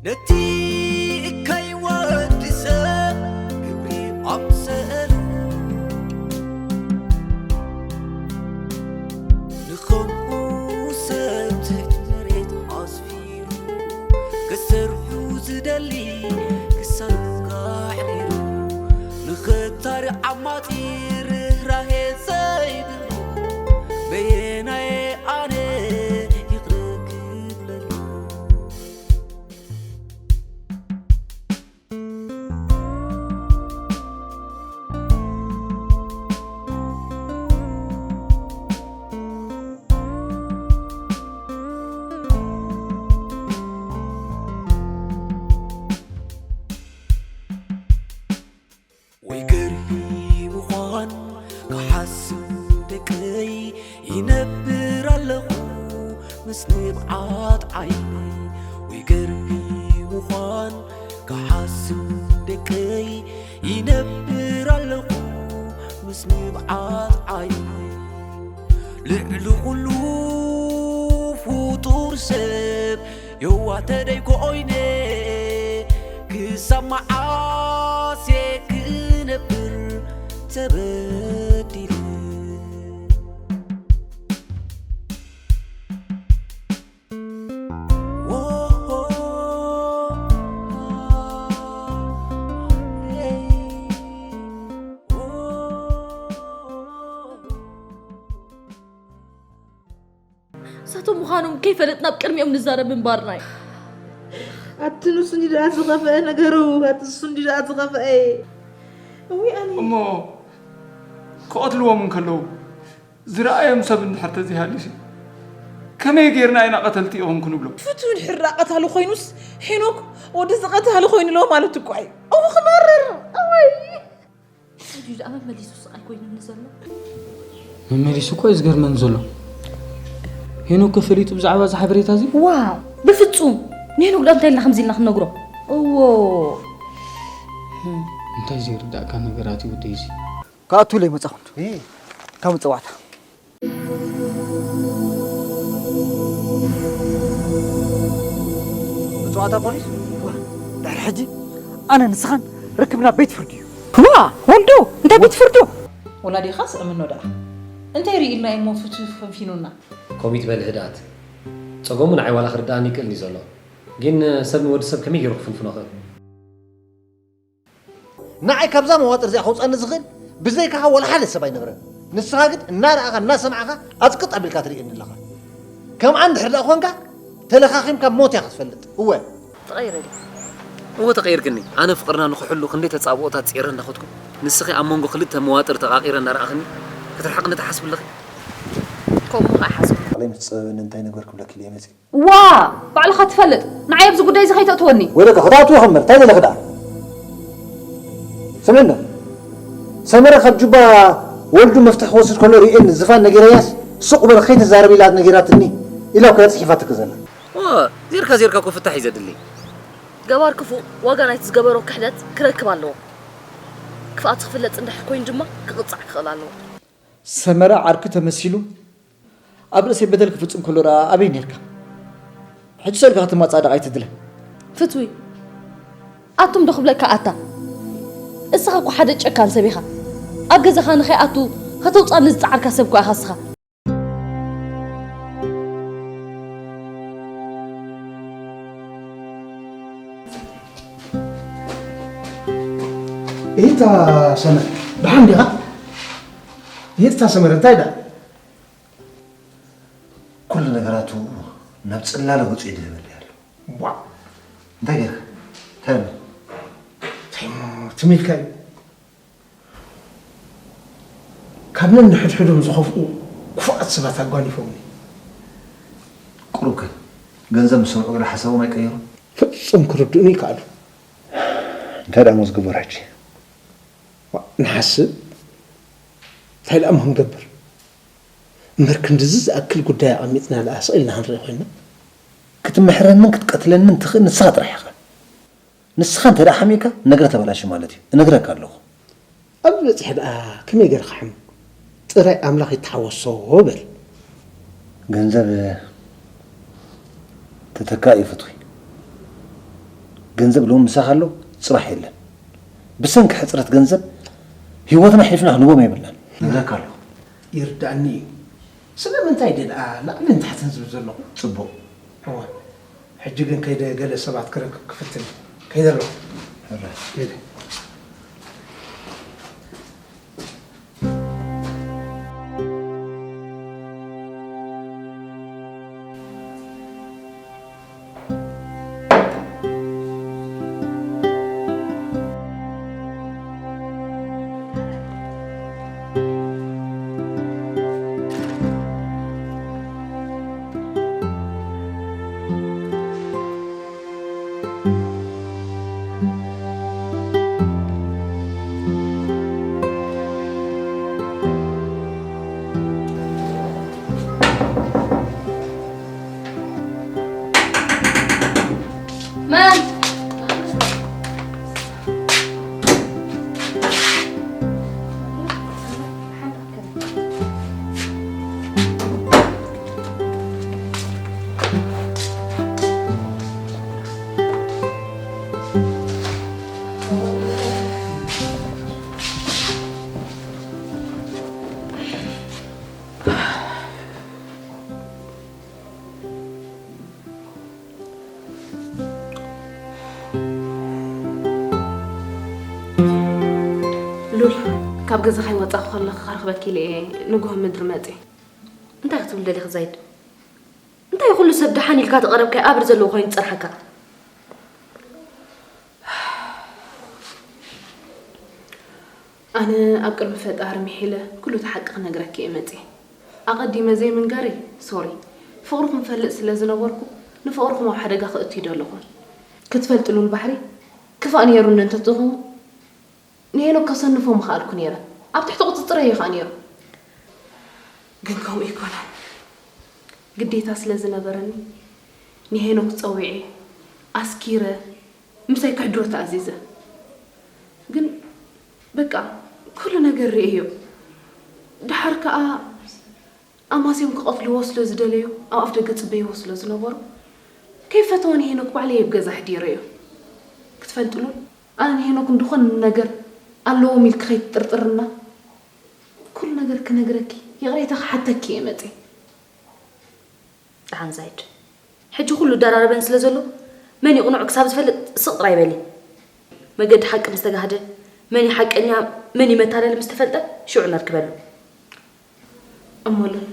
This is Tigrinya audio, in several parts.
ነቲ እካይ ወዲ ሰብ ግብሪ ኣምሰሉ፣ ንኸምኡ ሰብ ትሕቲ መሬት ኣስፊሩ፣ ክሰርሑ ዝደሊ ክሳዱ ኣሕሪሩ፣ ንኸታሪ ዓማጺ ርህራሄ ዘይብሉ፣ በየናየ ኣነ ይቕረ ክብለሉ? ወይ ገርሂ ምዃን ክሓስብ ደቀይ ይነብር ኣለኹ ምስ ንብዓት ዓይነይ። ወይ ገርሂ ምዃን ክሓስብ ደቀይ ይነብር ኣለኹ ምስ ንብዓት ዓይነይ። ልዕሊ ኩሉ ፍጡር ሰብ የዋህ ተደይ ኮይነ ክሳብ መዓስ እየ ክነብር ተበዲለ? ንሳቶም ምዃኖም ከይፈለጥና ኣብ ቅድሚኦም ንዛረብ ምንባርና እዩ። ኣቲ ንሱ እንዲ ደኣ ዝኸፍአ ነገሩ፣ ኣቲ ንሱ እንዲ ደኣ ዝኸፍአ። እውይ ኣነ። እሞ ክቐትልዎም እንከለዉ ዝረኣዮም ሰብ እንድሕር ተዘይሃልዩሲ፣ ከመይ ጌርና ኢና ቀተልቲ ኢኹም ክንብሎም? ፍቱው እንድሕር ደኣ ቀታሊ ኮይኑስ፣ ሄኖክ ወዲ ዝቐታሊ ኮይኑ ኣለዎ ማለት እኮ እዩ። እው ክመርር። እወይ። እንታይ ድዩ ደኣ መመሊሱ ስቓይ ኮይኑኒ ዘሎ? መመሊሱ እኮ እዩ ዝገርመኒ ዘሎ። ሄኖክ ከ ፈሊጡ ብዛዕባ እዚ ሓበሬታ እዚ? ዋው! ብፍጹም! ንሄኖክ ደኣ እንታይ ኢልና ከምዚ ኢልና ክንነግሮ? እዎ። እንታይ ዘይርዳእካ ነገራት እዩ ወደይ እዚ? ክኣቱ ኢለ ይመጻኹ እንዶ። እ። ካብ መጸዋዕታ። መጸዋዕታ ፖሊስ? ዋ፣ ድሕሪ ሕጂ ኣነ ንስኻን ርክብና ቤት ፍርዲ እዩ። ዋ፣ ወልዱ፣ እንታይ ቤት ፍርዱ? ወላዲኻስ እምኖ ደኣ። እንታይ ርኢልና እሞ ፍትዊ ፈንፊኑና? ከምኡ ይትበል ህድኣት። ጸገሙ ንዓይ ዋላ ክርድኣኒ ይክእልኒ ዘሎ። ግን ሰብ ንወዲ ሰብ ከመይ ገይሩ ክፍንፍኖ ክእል? ንዓይ ካብዛ መዋጥር እዚኣ ከውፀኒ ዝኽእል ብዘይካኻ ወላ ሓደ ሰብ ኣይነበረን። ንስኻ ግን እናረኣኻ እናሰማዕኻ ኣፅቅጥ ኣቢልካ ትርእየኒ ኣለኻ። ከምኣ እንድሕር ደኣ ኮንካ ተለኻኺምካ ሞት እያ ክትፈልጥ። እወ። ተቐይረ ድዩ? እወ ተቐይርክኒ። ኣነ ፍቕርና ንኽሕሉ ክንደይ ተጻብኦታት ጼረ እንዳኸድኩ ንስኺ ኣብ መንጎ ክልተ መዋጥር ተቓቒረ እናረኣኽኒ ክትርሕቕኒ ትሓስቢ ኣለኺ? ከምኡ ኣይሓሰብኩ። ባዕለይ ምስ ጸበበኒ እንታይ ነገር ክብለኪ ኢለ እየ መጺእ። ዋ! ባዕልኻ ትፈልጥ። ንዓይ ኣብዚ ጉዳይ እዚ ከይተእትወኒ። ወይ ደቂ ክትኣትዊ እምበር፣ እንታይ ደለኺ ደኣ? ስምዕና። ሰመረ ካብ ጁባ ወልዱ መፍትሕ ክወስድ ከሎ ርእየኒ ዝፋን ነጊረያስ፣ ሱቕ በል ከይትዛረብ ኢላ ነጊራትኒ ኢላ እኮ እያ ጽሒፋትኪ ዘላ። ዋ፣ ዜርካ ዜርካ እኮ ፍታሕ እዩ ዘድሊ። ገባር ክፉእ ዋጋ ናይቲ ዝገበሮ ክሕደት ክረክብ ኣለዎ። ክፍኣቱ ክፍለጥ እንድሕር ኮይኑ ድማ ክቕጻዕ ክኽእል ኣለዎ። ሰመረ ዓርኪ ተመሲሉ ኣብ ርእሰይ በደል ክፍጽም ከሎ ደኣ ኣበይ ኔርካ? ሕጂ ሰልካ ክትማጻደቕ ኣይትድለ። ፍትዊ፣ ኣቱም ዶ ክብለካ ኣታ? እስኻ እኮ ሓደ ጨካን ሰብ ኢኻ። ኣብ ገዛኻ ንኸይኣቱ ከተውጻኒ ዝጸዓርካ ሰብ እኮ ኢኻ እስኻ። እታ ሰመረ፣ ደሓን ዲኻ? እታ ሰመረ፣ እንታይ ደኣ? ኩሉ ነገራቱ ናብ ጽላለ ገጹ ይድህበለይ ኣሎ። ቧዕ! እንታይ ጌርካ? እንታይ ኣሎ? እንታይ እሞ ትም ኢልካ እዩ? ካብ ነንሕድሕዶም ዝኸፍኡ ክፉኣት ሰባት ኣጓኒፎምኒ። ቁሩብ ከ ገንዘብ ምስ ሰምዑ ገለ ሓሳቦም ኣይቀየሩን? ፍጹም ክርድኡኒ ይከኣሉ። እንታይ ደኣ እሞ ዝግበር ሕጂ? ዋ፣ ንሓስብ። እንታይ ደኣ እሞ ክንገብር? እምበር ክንድዚ ዝኣክል ጉዳይ ኣቐሚጥና ደኣ ስቕ ኢልና ክንርኢ ኮይንና? ክትምሕረንን ክትቀትለንን ትኽእል ንስኻ ጥራሕ ኢኻ። ንስኻ እንተ ደኣ ሓሚእካ፣ ነገር ተበላሹ ማለት እዩ። እነግረካ ኣለኹ። ኣብዚ በጺሐ ደኣ ከመይ ገይረ ክሓሙ? ጥራይ ኣምላኽ ይተሓወሶ በል። ገንዘብ ተተካኢ እዩ ፍትዊ። ገንዘብ ሎሚ ምሳኻ ኣሎ፣ ጽባሕ የለን። ብሰንኪ ሕጽረት ገንዘብ ህይወትና ሒፍና ክንህቦም ኣይብልናን። እብለካ ኣለኹ። ይርዳእኒ እዩ። ስለምንታይ ድኣ ላዕልን ታሕትን ዝብል ዘለኹ? ጽቡቕ። እወ። ሕጂ ግን ከይደ ገለ ሰባት ክረክብ ክፍትን። ከይደ ኣለኹ። ሕራይ። ከይደ። መን? ሉል፣ ካብ ገዛ ከይወጻኹ ከለኹ ክረኽበኪ ኢለ እየ ንግሆ ምድሪ መጽየ። እንታይ ክትብል ደሊኺ ዛይድ? እንታይ ኩሉ ሰብ ደሓን ኢልካ ተቐረብካዮ ኣብር ዘለዎ ኮይኑ ዝጸንሓካ? ኣነ ኣብ ቅድሚ ፈጣሪ ምሒለ ኩሉ እቲ ሓቂ ክነግረኪ እየ መጽየ። ኣቐዲመ ዘይምንጋረይ ሶሪ። ፍቕርኹም ፈልጥ ስለ ዝነበርኩ ንፍቕርኹም ኣብ ሓደጋ ከእቱ ኣይደለኹን። ክትፈልጢ ሉል ባሕሪ ክፋእ ነይሩኒ እንተትኾኑ ንሄኖክ ከሰንፎ ምኸኣልኩ ነይረ። ኣብ ትሕቲ ቁጽጽረይ እዩ ኸኣ ነይሩ። ግን ከምኡ ኣይኮነን። ግዴታ ስለ ዝነበረኒ ንሄኖክ ጸዊዐ፣ ኣስኪረ፣ ምሳይ ከሕድሮ ተኣዚዘ። ግን በቃ ኩሉ ነገር ርእየዮ። ደሓር ከኣ ኣማስዮም ክቐትልዎ ስለ ዝደለዩ ኣብ ኣፍ ደገ ጽበይዎ ስለ ዝነበሩ ከይፈተወ ንሄኖክ ባዕለይ ኣብ ገዛ ኣሕዲረዮ። ክትፈልጥሉ ኣነ ንሄኖክ እንድኾነ ነገር ኣለዎም ኢልኪ ከይትጥርጥርና ኩሉ ነገር ክነግረኪ ይቕሬታ ክሓተኪ እየ መጽየ። ደሓን ዛይድ፣ ሕጂ ኩሉ እዳራረበን ስለ ዘሎ መን ይቕንዑ ክሳብ ዝፈልጥ ስቕ ጥራይ በሊ። መገዲ ሓቂ ምስ ተጋህደ መን እዩ ሓቀኛ መን እዩ መታለሊ ምስ ተፈልጠ ሽዑ ነርክበሉ። እሞ ሉል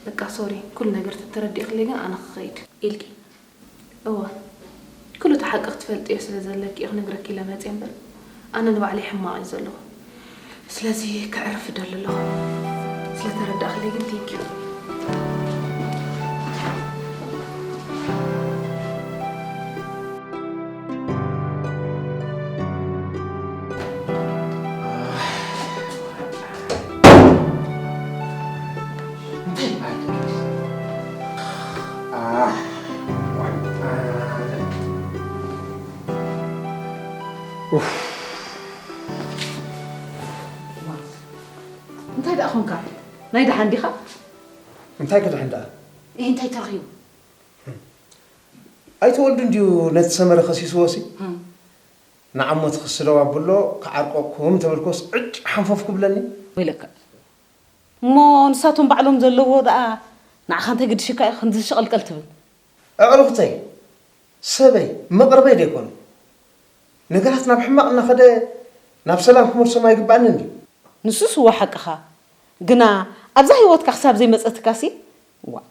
በቃ ሶሪ ኩሉ ነገር ተተረዲእክለይ ግን ኣነ ክኸይድ። ኢልኪ? እወ ኩሉ እቲ ሓቂ ክትፈልጥዮ ስለ ዘለኪ እየ ክነግረኪ ኢለ መፅየ እምበር ኣነ ንባዕለይ ሕማቕ እየ ዘለኹ። ስለዚ ከዕርፍ እደሊ ኣለኹ። ስለ ተረዳእክለይ ግን ቴንኪዩ። እንታይ ደኣ ኾንካ? ናይ ደሓን ዲኻ? እንታይ ክድሕን ደኣ? እህ፣ እንታይ ተረኺቡ? ኣይተወልዱ እንድዩ ነቲ ሰመረ ከሲስዎ ሲ? እም። ንዓሞ ትኽስደው ኣብሎ ክዓርቀኩም ተበልኮስ ዕጭ ሓንፈፍ ክብለኒ። ወይለካ። እሞ ንሳቶም ባዕሎም ዘለዎ ደኣ ንዓኻ እንታይ ግድሽካ እዩ ክንዲ ዝሽቐልቀል ትብል? ኣዕሩኽተይ፣ ሰበይ፣ መቕርበይ ዶ ይኮኑ? ነገራት ናብ ሕማቕ እናኸደ ናብ ሰላም ክመልሶም ኣይግባእንን ድዩ? ንሱስ እወ ሓቅኻ። ግና ኣብዛ ህይወትካ ክሳብ ዘይመጸትካሲ፣ ዋእ፣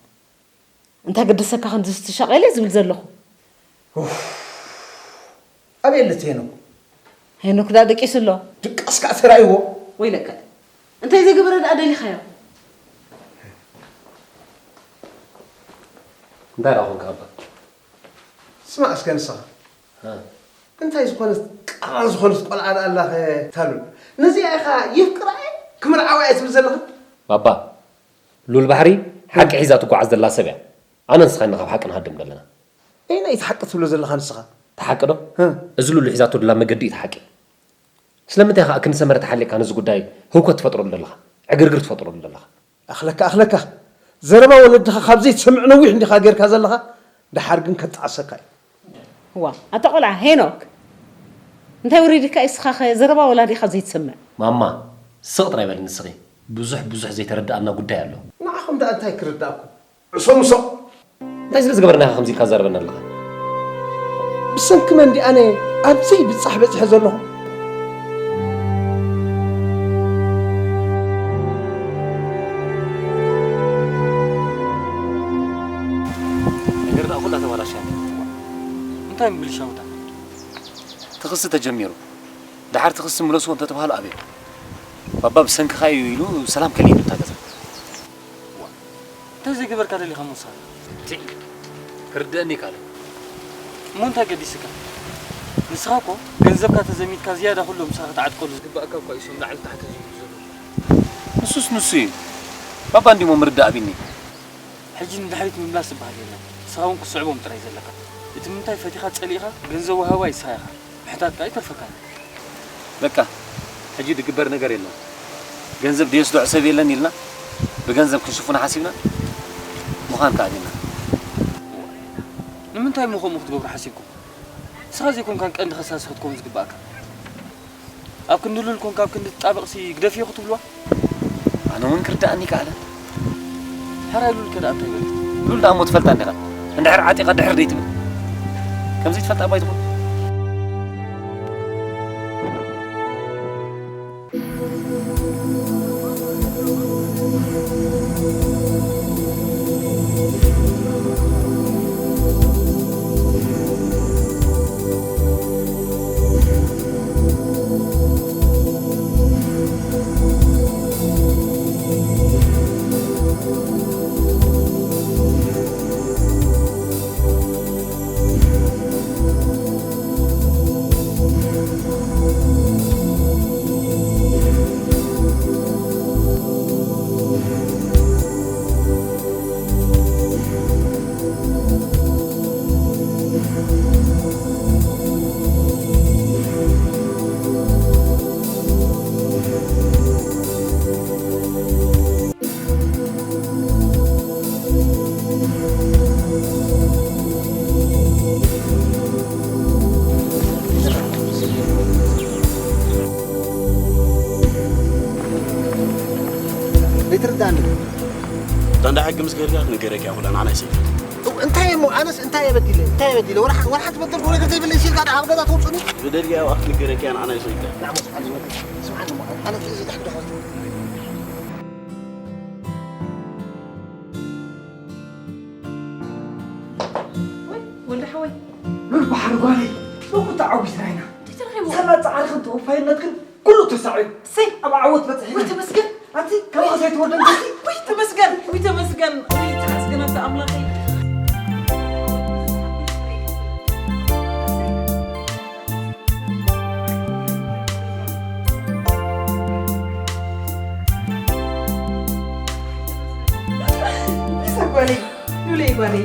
እንታይ ገደሰካ ክንዲ ዝትሻቐል እየ ዝብል ዘለኹ። ኡፍ፣ ኣበይ ኣሎ እቲ ሄኖክ? ሄኖክ ደኣ ደቂሱ ኣሎ። ድቃስ ከኣ ተራእይዎ። ወይለካ፣ እንታይ ዘይገበረ ደኣ ደሊኻዮ? እንታይ ደኣ ኾንካ ኣባ? ስማዕ እስከ ንስኻ። ሃ። እንታይ ዝኾነት ቃራ ዝኾነት ቆልዓ ደኣ ኣላ ኸ ታሉል? ነዚኣ ኢኻ የፍቅራ እየ ክምርዓዋ እየ ትብል ዘለኻ? ባባ፣ ሉል ባሕሪ ሓቂ ሒዛ ትጓዓዝ ዘላ ሰብ እያ። ኣነ ንስኻ ኢና ካብ ሓቂ ንሃድም ዘለና። ኣየናይ እቲ ሓቂ ትብሎ ዘለኻ ንስኻ? እቲ ሓቂ ዶ? እ። እዚ ሉል ሒዛቶ ዘላ መገዲ እዩ እቲ ሓቂ። ስለምንታይ ኸኣ ክንዲ ሰመረ ተሓሊቕካ ነዚ ጉዳይ ህውከት ትፈጥረሉ ዘለኻ? ዕግርግር ትፈጥረሉ ዘለኻ? ኣኽለካ፣ ኣኽለካ። ዘረባ ወለድኻ ካብ ዘይትሰምዕ ነዊሕ እንዲኻ ጌርካ ዘለኻ፣ ደሓር ግን ከጣዕሰካ እዩ። ዋ ኣታ ቆልዓ ሄኖክ፣ እንታይ ወሪድካ እዩ? ንስኻኸ ዘረባ ወላዲኻ ዘይትሰምዕ? ማማ፣ ስቕ ጥራይ በሊ ንስኺ። ብዙሕ ብዙሕ ዘይተረድኣና ጉዳይ ኣሎ። ንዓኹም ደኣ እንታይ ክርዳእኩም? ዕሶም ስቕ። እንታይ ስለ ዝገበርና ኢኻ ከምዚ ኢልካ ትዛረበና ኣለኻ? ብሰንኪ መን ድኣ ኣነ ኣብ ዘይብጻሕ በጺሐ ዘለኹ? ነገር ደኣ ኩላ ተባላሽያ። እንታይ ምብልሻውታ? እቲ ክሲ ተጀሚሩ። ደሓር እቲ ክሲ ምለስዎ እንተተባህሉ ኣበይ? ባባ ብሰንክኻ እዩ ኢሉ ሰላም ከልኢሉ እታ ገዛ። እንታይ ዘይገበርካ ደሊኻ ምውሳድ? ቲ፣ ክርድአኒ ይካለ። እሞ እንታይ ገዲስካ? ንስኻ እኮ ገንዘብካ ተዘሚትካ ዝያዳ ኩሉ ምሳኻ ክትዓጥቀሉ ዝግባእካ እኳ እዩ፣ ላዕሊ ታሕቲ ዝብሉ ዘለዉ። ንሱስ ንሱ እዩ። ባባ እንዲሞ ምርዳእ ኣቢኒ። ሕጂ ንድሕሪት ምምላስ ዝበሃል የለን። ንስኻ እውን ክትስዕቦም ጥራይ ዘለካ። እቲ ምንታይ ፈቲኻ ጸሊእኻ ገንዘብ ወሃባ ንስኻ ኢኻ። ምሕታት ከኣ ኣይተርፈካን። በቃ፣ ሕጂ ድግበር ነገር የለን። ገንዘብ ድየስድዖ ሰብ የለን ኢልና ብገንዘብ ክንሽፍኖ ሓሲብና ምዃን ከኣ ዲና። ንምንታይ እሞ ከምኡ ክትገብሩ ሓሲብኩም? ንስኻ ዘይኮንካን ቀንዲ ከሳሲ ክትከውን ዝግባእካ። ኣብ ክንዲ ሉል ኮንካ ኣብ ክንዲ ትጣበቕሲ ግደፍዮ ክትብልዋ? ኣነ እውን ክርድኣኒ ይከኣለ። ሕራይ ሉል ከ ደኣ እንታይ በለት? ሉል ደኣ እሞ ትፈልጣ እንዲኻ። እንድሕር ዓጢቓ ድሕር ደይትብል። ከምዚ ትፈልጣ እባ ኣይትኹን። ዘይትርዳእኒ። እታ እንዳ ሕጊ ምስ ከድካ ክንገረኪ እያ ኩላ ንዓናይ ሰይጣን። እው፣ እንታይ እሞ ኣነስ እንታይ እየ በዲለ? እንታይ እየ በዲለ? ወላ ሓ-፣ ወላ ሓንቲ በደልኩ ነገር ዘይብለይ ሲልካ ደኣ ኣብ ገዛ ተውፅኒ? በደልኪ እያ ኣብኣ ክንገረኪ እያ ንዓናይ ሰይጣን። ና፣ ሞስ፣ ሓዚ መጥእ። ስምዓኒ እሞ፣ ኣነ እዚ ድሕግዶ ሓወት። ወይ፣ ወልደ ሓወይ። ሉል ባሕሪ ጓለይ፣ ሎሚ ተዓዊትና ኢና። እንታይ ተረኺቡ? ሰላ ጻዕርኽን ተወፋይነትክን ኩሉ ተሳዒሩ። እሰይ። ኣብ ዓወት በጺሕና። ወይ ተመስገን። ኣንቲ፣ ካብ ኸሳይ ትወርደን ከሲ? ወይ ተመስገን፣ ወይ ተመስገን፣ ወይ ተመስገን ኣንታ ኣምላኸይ። ይሳ ጓለይ፣ ሉለይ ጓለይ።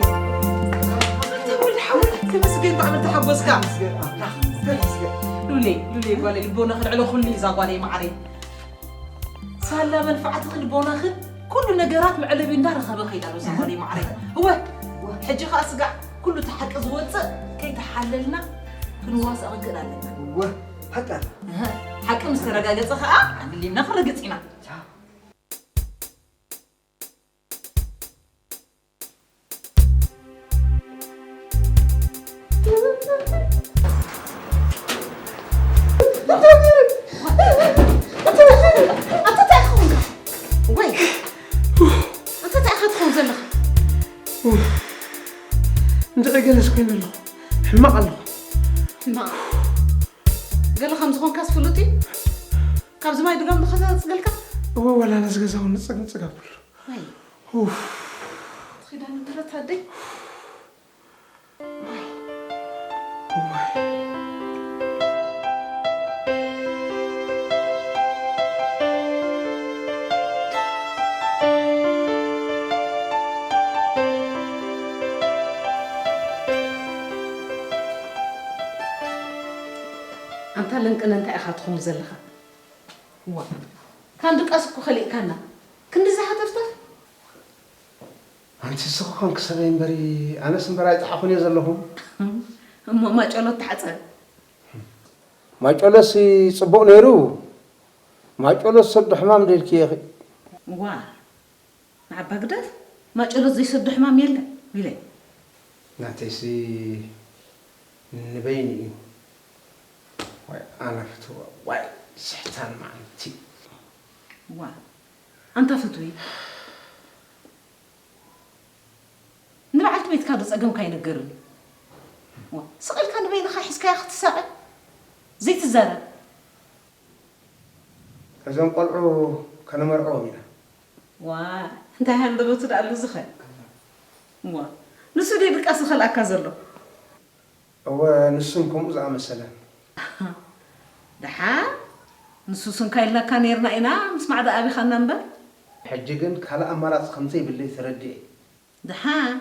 ኣንታ ወልደ ሓወይ፣ ተመስገን፣ ብጣዕሚ ተሓጎስካ። ተመስገን ኣምላኽ፣ ተመስገን። ሉለይ፣ ሉለይ ጓለይ፣ ልቦና ክልዕሎ ኩሉ እዛ ጓለይ መዓረይ። ሳላ መንፈዓትኽን ልቦናኽን ኩሉ ነገራት መዕለቢ እንዳረኸበ ከይዳ ኣሎ እዛ ጓለይ መዓረይ። እወ፣ ሕጂ ኸኣ ስጋዕ ኩሉ እቲ ሓቂ ዝወጽእ ከይተሓለልና ክንዋሳእ ክንክእል ኣለና። እወ፣ ሓቂ ኣላ። እህ፣ ሓቂ ምስ ተረጋገጸ ኸኣ ኣድሊምና ክንርግጽ ኢና። ኣታ እንታይ ኢኻ ኮንካ? ወይ፣ ኣታ እንታይ ኢኻ ትኸውን ዘለኻ? እንድዒ ገለስ ኮይነ ኣለኹ። ሕማቕ ኣለኹ። ሕማቕ? ገለ ከም ዝኾንካስ ፍሉጥ እዩ። ካብዚ ማይ ድጋም ንኸዛ ዝጽገልካ? እወ፣ ዋላ ነዚ ገዛ እውን ንጽግ ንጽግ ኣብሉ። ወይ። ኡፍ። ትኺዳ ነበረት ኣደይ። ኣንታ ለንቅነ እንታይ ኢኻ ትኸውን ዘለኻ? ዋ፣ ካብ ድቃስ እኮ ከሊእካና። ክንድዚ ሃተፍተፍ? ኣንቲ ንስኺ ኮንኪ ሰበይ እምበሪ፣ ኣነስ እምበር ኣይጠሓኹን እየ ዘለኹ። እሞ ማጨሎት ተሓጸ። ማጨሎሲ ጽቡቕ ነይሩ። ማጨሎት ሰብ ሕማም ደልኪ ኢኺ። ዋ፣ ንዓባ ግደፍ፣ ማጨሎት ዘይሰዶ ሕማም የለ ኢለ። ናተይሲ ንበይኑ እዩ። ዋይ ኣነ ፍትዋ ዋይ ስሕታን መዓልቲ። ዋ፣ ኣንታ ፍትዊ፣ ንበዓልቲ ቤትካ ዶ ጸገምካ ኣይነገርን? ዋ፣ ስቕ ኢልካ ንበይንኻ ሒዝካያ ክትሳቐ ዘይትዛረብ። እዞም ቆልዑ ከነመርዕዎም ኢና። ዋ፣ እንታይ ሃንደበቱ ደኣ ኣሎ ዝኸ? ዋ፣ ንሱ ደይ ድቃስ ዝኸልኣካ ዘሎ? እወ ንሱን ከምኡ ዝኣመሰለን። ደሓን ንሱ ስንካ ኢልናካ ነይርና ኢና፣ ምስ ማዕዳ ኣቢኻና እምበር። ሕጂ ግን ካልእ ኣማራጺ ከምዘይብለይ ተረዲኤ። ደሓን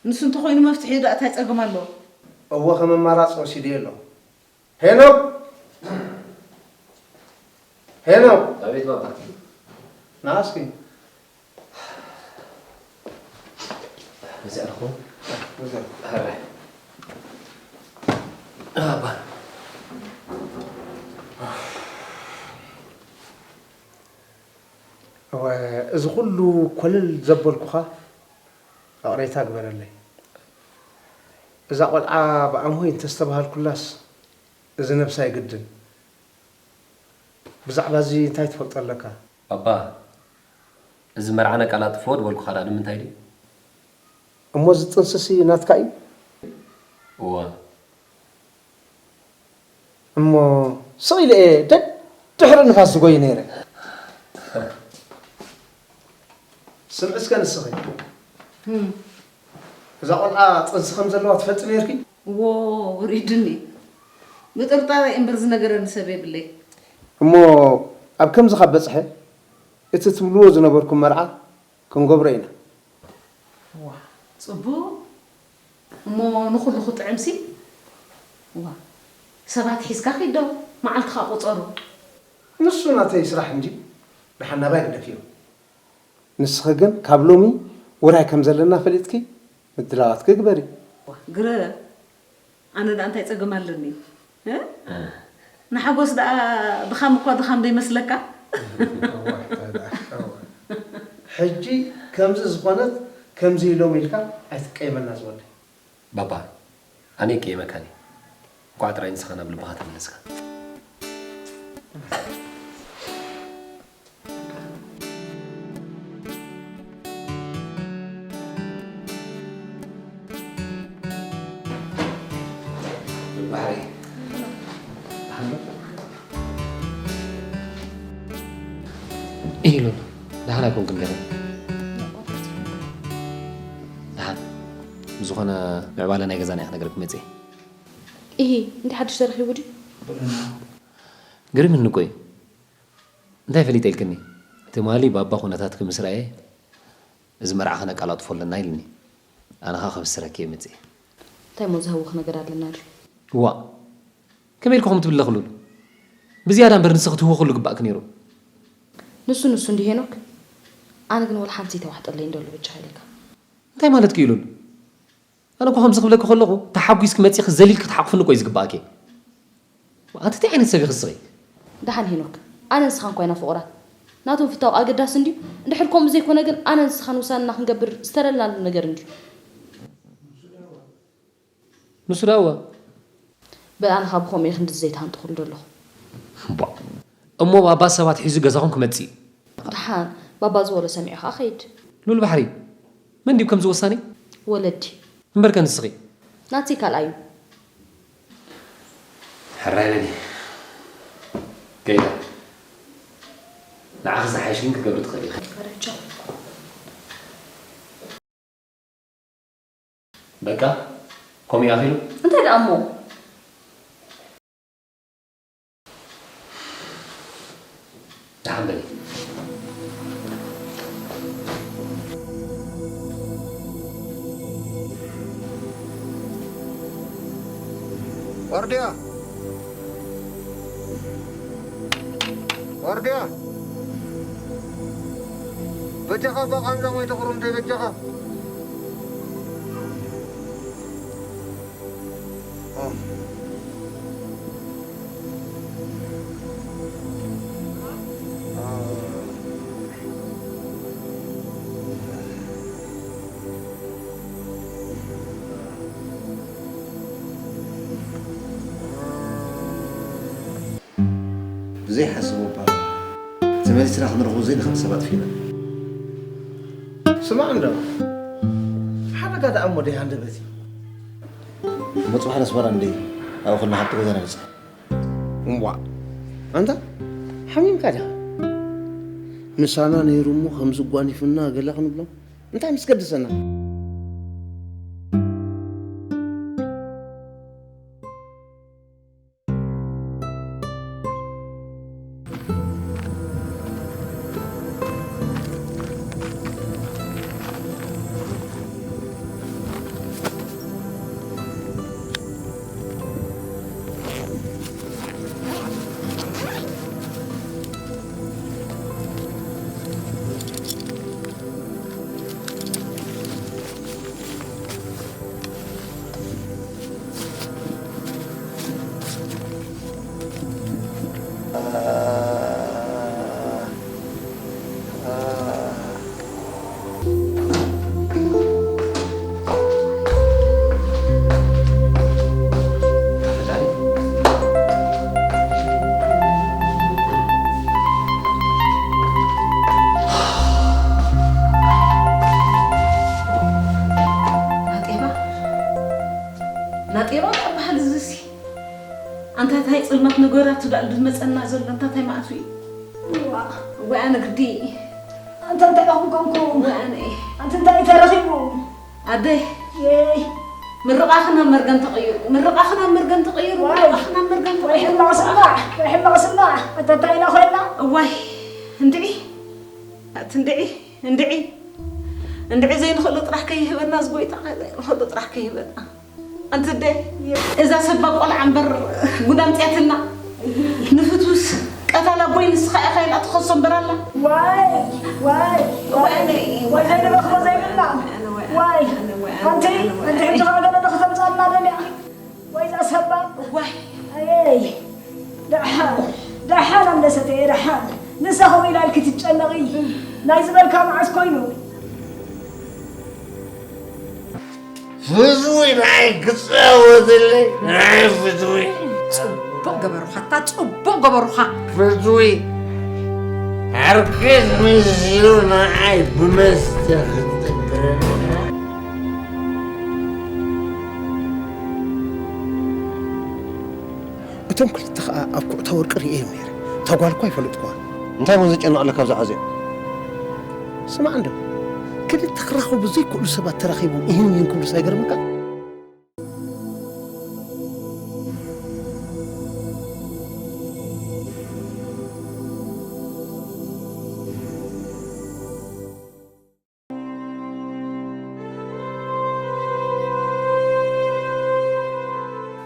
ንሱ እንተኾይኑ መፍትሒ ዶ እንታይ ጸገም ኣለዎ? እወ ከም ኣማራጺ ወሲደዮ ኣለኹ። ሄኖክ! ሄኖክ! ኣቤት ባባ። ና እስኪ። መዚኣ ኣለኹ። ሕራይ። ኣባ። እወ፣ እዚ ኩሉ ኮለል ዘበልኩኻ ኣቕሬታ ግበረለይ። እዛ ቆልዓ ብኣምሆይ እንተስተብሃልኩላስ እዚ ነብሳ ይግድን። ብዛዕባ እዚ እንታይ ትፈልጦ ኣለካ? ባባ፣ እዚ መርዓ ነቃላጥፍዎ ድበልኩኻ ደኣ ንምንታይ ድዩ? እሞ እዚ ጥንስሲ ናትካ እዩ? እወ። እሞ ስቕ ኢለ እየ ደድሕሪ ንፋስ ዝጎይ ነይረ። ስምዒ እስከ ንስኺ። እዛ ቆልዓ ጥንሲ ከም ዘለዋ ትፈልጢ ነይርኪ? እዎ፣ ውሪድኒ። ምጥርጣር እየ እምበር ዝነገረኒ ሰብ የብለይ። እሞ ኣብ ከምዚ ካብ በጽሐ፣ እቲ ትብልዎ ዝነበርኩም መርዓ ክንገብሮ ኢና። ዋ፣ ጽቡቕ። እሞ ንኹሉ ክጥዕምሲ? ዋ፣ ሰባት ሒዝካ ኺድ ዶ? መዓልትኻ ቁጸሩ። ንሱ ናተይ ስራሕ እንጂ፣ ደሓን ናባይ ግደፍዮ። ንስኺ ግን ካብ ሎሚ ውራይ ከም ዘለና ፈሊጥኪ ምድላዋትኪ ግበሪ። ዋ፣ ግረ፣ ኣነ ደኣ እንታይ ጸገም ኣለኒ? እ? ንሓጎስ ደኣ ድኻም እኳ ድኻም ዶ ይመስለካ? እዋ፣ እንታይ ደኣ፣ እዋ። ሕጂ ከምዚ ዝኾነት ከምዚ ኢሎም ኢልካ ኣይትቀየመና ዝወደይ። ባባ፣ ኣነ ይቀየመካኒ። እንኳዕ ጥራይ ንስኻ ናብ ልብኻ ተመለስካ። ባሕሪ። ኢሉን ደሓን ኣይኮንክን ገለ። ደሓን ብዝኾነ ምዕባለ ናይ ገዛና እየ ክነግረኪ መፅየ። እሂ እንታይ ሓድሽ ተረኺቡ ድዩ? ግርም እንኮይ እንታይ ፈሊጠ ኢልክኒ? ትማሊ ባባ ኩነታትኪ ምስ ረኣየ እዚ መርዓ ከነቀላጥፎ ኣለና ኢልኒ። ኣነ ኸኣ ከብስረኪ እየ መፅየ። እንታይ እሞ ዝህውኽ ነገር ኣለና ድዩ? ዋእ ከመይ ኢልኪ ከምኡ ትብሊ ኣለኺ ሉል? ብዝያዳ እምበር ንስኺ ትህውኽሉ ግባእኪ ነይሩ። ንሱ ንሱ እንድዩ ሄኖክ፣ ኣነ ግን ወላ ሓንቲ ዘይተዋሕጠለይን ደሎ በጃኻ ኢለካ። እንታይ ማለትኪ እዩ ሉል? ኣነ እኮ ከምዚ ክብለኪ ከለኹ ተሓጒስኪ መጺኺ ዘሊልኪ ክትሓቑፍኒ እኮ እዩ ዝግባኣኪ። ኣንቲ እንታይ ዓይነት ሰብ ኢኺ እስኺ? ደሓን ሄኖክ፣ ኣነ ንስኻ እንኳ ኢና ፍቑራት። ናቶም ፍታው ኣገዳሲ እንድዩ። እንድሕር ከምኡ ዘይኮነ ግን ኣነ ንስኻን ውሳነና ክንገብር ዝተደለናሉ ነገር እንድዩ። ንሱ ደኣ እወ። በል ኣነ ኸኣ ብኸምኡ እየ ክንድዚ ዘይተሃንጥኹሉ ዘለኹ። እሞ ባባ ሰባት ሒዙ ገዛኹም ክመጽእ እዩ። ደሓን ባባ ዝበሎ ሰሚዑ ኸኣ ኸይድ። ሉል ባሕሪ፣ መን ድዩ ከምዚ ወሳኒ? ወለዲ። እምበርከ ንስኺ? ናተይ ካልኣዩ። ሕራይ በሊ። ከይዳ። ንዓኺ ዝሓይሽ ግን ክትገብሪ ትኽእሊ ኢኺ። በቃ ከምኡ ይኣኽሉ። እንታይ ደኣ እሞ? ደሓን በሊ። ዋርድያ! ዋርድያ! በጃኻ እባ ቃንዛ ወይ ተቑርምተይ በጃኻ። ብዘይሓስቦ እባ ተመሊስና ክንረኽቦ ዘይንኽእል ሰባት ፊና። ስማዕ እንዶ፣ ሓደጋ ደኣ እሞ ደይ ሃንደበት እዩ። እሞ ጽባሕ ነስመራ እንደ ኣብኡ ከለና ሓንቲ ገዛ ነብጽሕ። እምቧእ፣ ኣንታ ሓሚምካ ዲኻ? ምሳና ነይሩ እሞ ከምዚ ጓኒፉና ገለ ክንብሎ እንታይ ምስ ገድሰና? ናጤባ፣ ናጤባ እባ በሃል እዚሲ። ኣንታ እንታይ ጽልማት ነገራት ዳኣ ዝመጸና ዘሎ፣ ኣንታ እንታይ መዓት እዩ? እዋ። እዋ ኣነ ግዲ። ኣንታ እንታይ ኢኹም ኮንኩም? እዋ ኣነ። ኣንታ እንታይ ተረኺቡ? ኣደይ። የይ። ምርቓኺ ናብ መርገም ተቐይሩ፣ ምርቓኺ ናብ መርገም ተቐይሩ፣ ዋይ። ምርቓኺ ናብ መርገም ወይ ተቐይሩ። ሕማቕ ስማዕ፣ ወይ ሕማቕ ስማዕ። ኣንታ እንታይ ኢና ኮይና? እዋይ። እንድዒ። ኣቲ እንድዒ፣ እንድዒ። እንድዒ ዘይንኽእሎ ጥራሕ ከይህበና፣ እዚ ጎይታ ዘይንኽእሎ ጥራሕ ከይህበና። ኣንቲ ኣደ፣ እዛ ሰባ ቆልዓ እምበር ጉድ ኣምጽኣትና። ንፍትውስ ቀታላ ኣቦይ ንስኻ ኢኻ ኢላ ትኸሶ እምበር ኣላ። ዋይ፣ ዋይ፣ ዋይ፣ ዋይ፣ ዋይ፣ ዘይንረኽቦ ዘይብልና። ዋይ፣ ኣንቲ፣ ኣንቲ ሕጂ ኸኣ ገለ ዶ ከተምጽኣልና ደልያ? ወይ እዛ ሰባ። ዋይ። ኣየይ፣ ደሓን፣ ደሓን ኣምለሰተየ፣ ደሓን። ንሳ ከምኡ ኢላ ኢልኪ ትጨነቒ። ናይ ዝበልካ መዓስ ኮይኑ? ፍትዊ ንዓይ ክጻወተለይ፣ ንዓይ ፍትዊ። ጽቡቕ ገበሩኻ፣ ኣታ ጽቡቕ ገበሩኻ። ፍትዊ ዓርከይ መሲሉ ንዓይ ብመስተ ክጥብረና። እቶም ክልተ ኸኣ ኣብ ኩዕታ ወርቂ ርእየዮም ነይረ። እታ ጓል እኳ ኣይፈለጥኩዋን። እንታይ እሞ ዘጨንቕ ኣለካ ኣብዛ ዓዝዮ? ስማዕ እንዶ፣ ክልተ ክራኸቡ ዘይክእሉ ሰባት ተራኺቦም እሂን እሂን ክብሉስ ኣይገርመካ?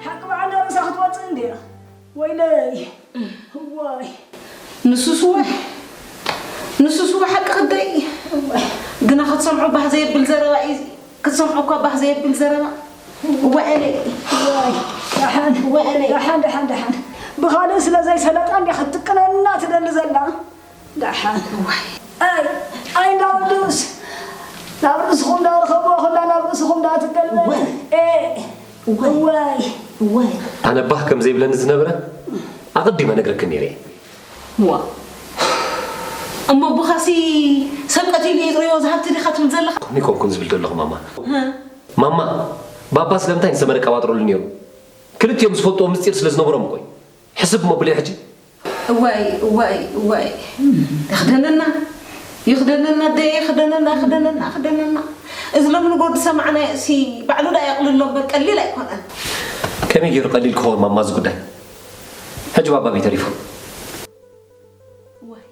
ሓቂ በዓል ርእሳ ክትወጽእ እንድያ። ወይለይ። እዋይ። ንሱስ እወ። ንሱስ እወ ሓቂ ክደይ። እዋይ። ግና ክትሰምዖ ባህ ዘየብል ዘረባ እዩ። ክትሰምዖ እኳ ባህ ዘየብል ዘረባ። እወ ኤለይ። እዋይ። ደሓን። እወ ኤለይ። ደሓን፣ ደሓን፣ ደሓን። ብኻልእ ስለ ዘይሰለጣ እንድያ ክትጥቀነና ትደሊ ዘላ። ደሓን። እዋይ። ኣይ፣ ኣይ፣ እንዳ ወዱስ። ናብ ርእስኹም እንዳ ረኸብዎ ኩላ ናብ ርእስኹም እንዳ ትገልበጥ። እዋይ። ኤ፣ እዋይ። እዋይ። እዋይ። ኣነ ባህ ከም ዘይብለኒ ዝነበረ ኣቐዲመ ነግረክን ነይረ እየ። ዋ። እሞ ኣቦኻሲ ሰብ ቀቲሉ እዩ ጥሪዎ ዝሃብቲ ዲኻ ትብል ዘለኻ? ከምኡ ኣይኮንኩን ዝብል ዘለኹ ማማ። ህ? ማማ፣ ባባ ስለምንታይ ንሰመረ ቀባጥረሉ ነይሩ? ክልቲኦም ዝፈልጥዎ ምስጢር ስለ ዝነበሮም እኮ እዩ። ሕስብ እሞ ብለይ ሕጂ። እዋይ፣ እዋይ፣ እዋይ። ይኽደነና፣ ይኽደነና፣ ኣደይ፣ ይኽደነና፣ ይኽደነና፣ ይኽደነና። እዚ ሎሚ ንጎ ዝሰማዕናዮ እሲ ባዕሉ ደኣ የቕልሎ እምበር ቀሊል ኣይኮነን። ከመይ ገይሩ ቀሊል ክኸውን ማማ እዚ ጉዳይ? ሕጂ ባባ ኣበይ ተሪፉ? እዋይ።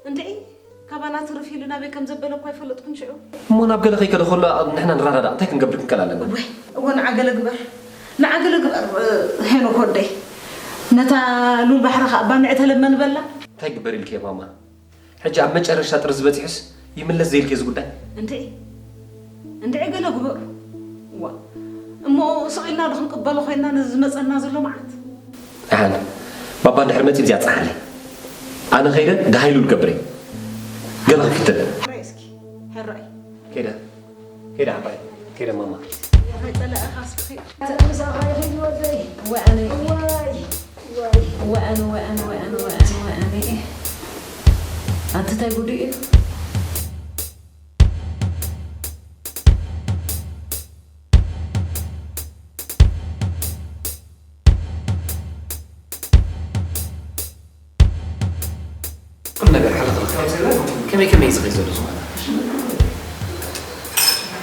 እንድዒ፣ ካባና ትርፍ ኢሉ ናበይ ከም ዘበለ እኳ ኣይፈለጥኩን ሽዑ። እሞ ናብ ገለ ከይከደ ከሎ ኣብ ንሕና ንረዳዳእ እንታይ ክንገብር ክንከል ኣለና? እወ፣ እወ፣ ንዓ ገለ ግበር። ንዓ ገለ ግበር፣ እ፣ ሄኖክ ወደይ። ነታ ሉል ባሕሪ ከኣ ባንዕ ተለመን በላ። እንታይ ግበር ኢልኪ ማማ? ሕጂ ኣብ መጨረሽታ ጥርዚ በጺሑስ ይምለስ ዘይልኪ እዚ ጉዳይ? እንድዒ፣ እንድዒ ገለ ግበሩ። ዋ፣ እሞ ስቕ ኢልና ክንቅበሎ ኮይና ነዚ ዝመጸና ዘሎ መዓት። ኣሓን፣ ባባ እንድሕር መጺኡ ብዚኣ ጽንሓለይ። ኣነ ከይደ ደሃይሉ ልገብር እየ። ገለ ክፍትን። ሕራይ እስኪ፣ ሕራይ። ከይደ፣ ከይደ ሓባይ፣ ከይደ ማማ። ከይጸለኣኻ እስኪ። ምሳኻ ይኸይድ ወደይ። ወኣነ። ዋይ፣ ዋይ። ወኣነ፣ ወኣነ፣ ወኣነ፣ ወኣነ፣ ወኣነ። ኣቲ እንታይ ጉዱ እዩ? ኩሉ ነገር ሓለኽለኽ ከመይ ከመይ እዩ ዝኸይድ ዘሎ ዝኾነ?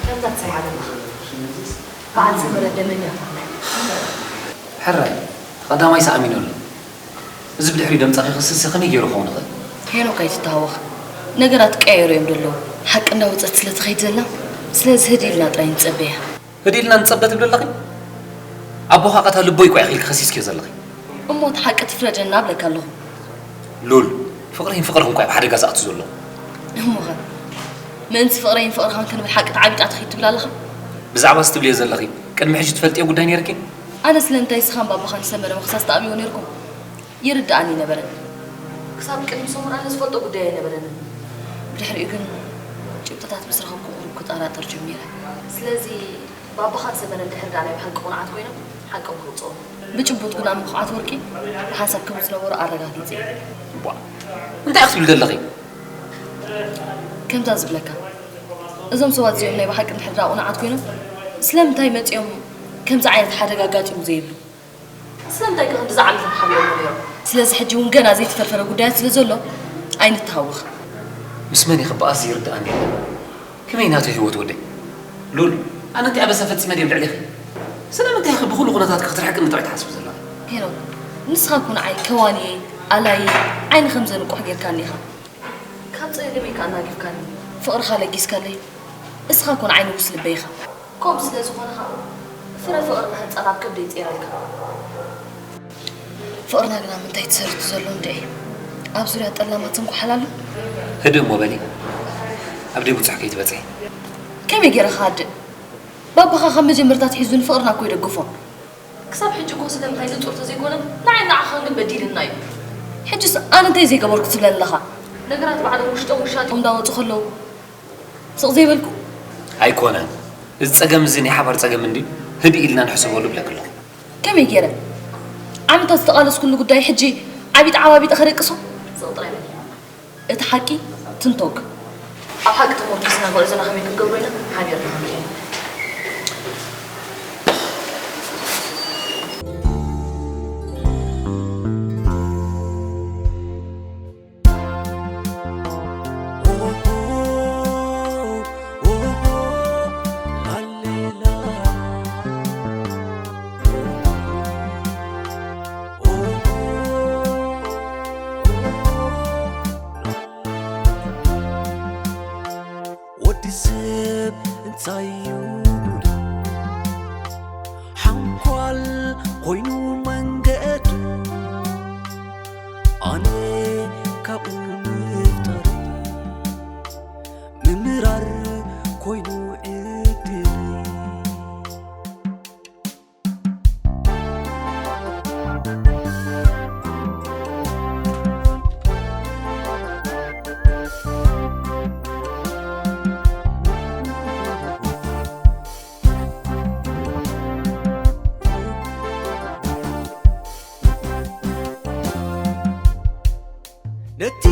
ከምዛ ትሰምዓ ዘለኻ በዓል ሰመረ ደመኛ። ሕራይ፣ ቀዳማይ ሰኣሚኑ ኣሎ። እዚ ብድሕሪኡ ደምጻኺ ክስሲ ከመይ ገይሩ ክኸውን ይኽእል? ሄኖክ ኣይትተሃወኽ። ነገራት ቀያየሩ እዮም ዘለዉ። ሓቂ እንዳወጸት ስለ ትኸይድ ዘላ፣ ስለዚ ህድእ ኢልና ጥራይ ንጸበያ። ህድእ ኢልና ንጸበ ትብሊ ኣለኺ? ኣቦኻ ቀታ ልቦይ እኮ ኢኺ ኢልኪ ከሲስክዮ ዘለኺ። እሞ እቲ ሓቂ ትፍረደና እብለካ ኣለኹ። ሉል፣ ፍቕረይን ፍቕርኽን እኮ ኣብ ሓደጋ ዝኣቱ ዘሎ። እሞኸ ምእንቲ ፍቕረይን ፍቕርኻን ክንብል ሓቂ ተዓቢጣ ትኺድ ትብል ኣለኻ? ብዛዕባ እዚ ትብልዮ ዘለኺ ቅድሚ ሕጂ ትፈልጥዮ ጉዳይ ነይርኪ? ኣነ ስለምንታይ እስኻን ባባኻን ሰመረ ምኽሳስ ተኣብይዎ ነይርኩም? ይርድኣኒ ነበረን። ክሳብ ቅድሚ ሰሙን ኣነ ዝፈልጦ ጉዳይ ኣይነበረንን። ብድሕሪኡ ግን ጭብጥታት ምስ ረኸብኩ ቁሩብ ክጠራጠር ጀሚረ። ስለዚ ባባኻን ሰመረን ድሕሪ ደኣ ናይ ብሓቂ ቁኑዓት ኮይኖም ሓቆም ከውጽኦም። ብጭቡጥ ግን ኣብ ምኹዓት ወርቂ ብሓንሳብ ከም ዝነበሩ ኣረጋጊጸ። ቧ፣ እንታይ ክትብሊ ዘለኺ? ከምዛ ዝብለካ፣ እዞም ሰባት እዚኦም ናይ ብሓቂ እንድሕር ደኣ ቁኑዓት ኮይኖም ስለምንታይ መጺኦም ከምዚ ዓይነት ሓደጋ ኣጋጢሙ ዘይብሉ? ስለምንታይ ከ ክንዲ ዝዓመታት ሓቢሮሞ ነይሮም? ስለዚ ሕጂ እውን ገና ዘይተፈርፈረ ጉዳያት ስለ ዘሎ ኣይንተሃወኽ። ምስ መን ኢኺ በኣስ ይርድኣኒ የለን። ከመይ ናቱ ህይወት ወደይ? ሉል፣ ኣነ እንታይ ኣበሳ ፈጺመ ድየ ኣብ ልዕሌኺ? ስለምንታይ ኢኺ ብኹሉ ኩነታትኪ ክትርሕቅኒ ጥራይ ትሓስቢ ዘለኺ? ሄኖክ፣ ንስኻ እኮ ንዓይ ከዋንየይ፣ ኣላይይ፣ ዓይኒ ከም ዘንቁሕ ጌርካኒ ኢኻ። ካብ ጸገመይ ከኣ ኣናጊፍካኒ። ፍቕርኻ ለጊስካለይ። እስኻ እኮ ንዓይ ንጉስ ልበይ ኢኻ። ከምኡ ስለ ዝኾነ ኸኣ ፍረ ፍቕርና ህንጻ ናብ ከብደይ ጸይረልካ። ፍቕርና ግና ምንታይ ትሰርቱ ዘሎ እንድዒ? ኣብ ዙርያ ጠላማት እንኳሓል ኣሎ? ህድእ እሞ በሊ። ኣብ ደይ ብዙሕ ከይትበጽሒ። ከመይ ገይረ ክሃድእ? ባባኻ ካብ መጀመርታ ኣትሒዙ ንፍቕርና እኮ ይደግፎ። ክሳብ ሕጂ እኮ ስለምንታይ ንጹር ተዘይኮነ ንዓይን ንዓኻን ግን በዲልንና እዩ። ሕጅስ ኣነ እንታይ ዘይገበርኩ ትብለኒ ኣለኻ? ነገራት ባዕሎም ውሽጦም ውሻጢኦም እንዳወጹ ከለዉ ስቕ ዘይበልኩ? ኣይኮነን። እዚ ጸገም እዚ ናይ ሓባር ጸገም እንድዩ፣ ህድእ ኢልና ንሕሰበሉ እብለኪ ኣለኹ። ከመይ ገይረ? ዓመታት ዝተቓለስኩሉ ጉዳይ ሕጂ ዓቢጠ ዓባቢጠ ከደቅሶ? ስቕ ጥራይ በሊ። እቲ ሓቂ ትንቶግ። ኣብ ሓቂ ተሞርኪስና ጉዕዞና ከመይ ክንገብሮ ኢና ሓቢርና ክንርኢ። ወዲ ሰብ እንታይ እዩ ሓንኳል ኮይኑ መንገዱ ኣነ ካብኡ ምፍጣረይ ምምራር ኮይኑ ዕድለይ። ነቲ